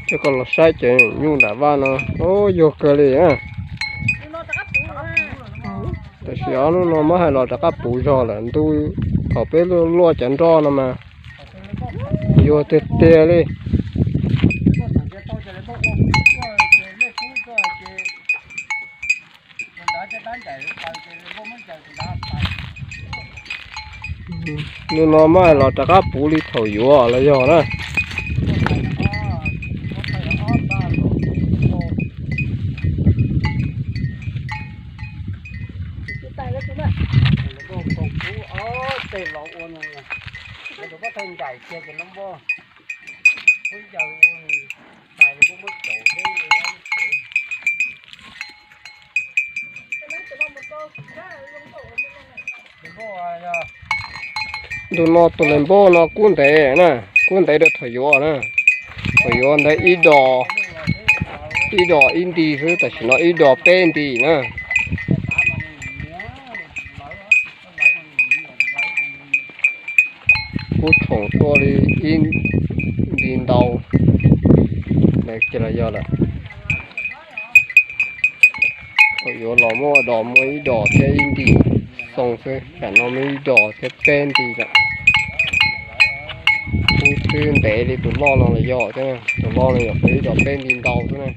Coj koj los saib cov nyuj nram vaj no, yuag kawg li na. Tam sim ob hnub no muab hais los rov qab puv zog lawm, ntu thaum peb luaj cov nroj no mas yuag tiag tiag li. Hnub no muab hais los rov qab puv li thaum yuav los yog na. Ntu no tus npawg npauj no kub ntev na, kub ntev rau thaum yuav na. Thaum yuav ntawd ib dos, ib dos ib nti xwb, tam sim no ib dos peb nti na. Kub tshoom tuaj li ib nti ntau, ces los yog lawm. Thaum yuav los muaj dos, muaj ib dos thiab ib nti xoo xwb, tam no muaj ib dos thiab peb nti lawm. Kub twb ntev li tus loj no los yog thiab, tus loj no yog ib dos peb nti ntau xwb na.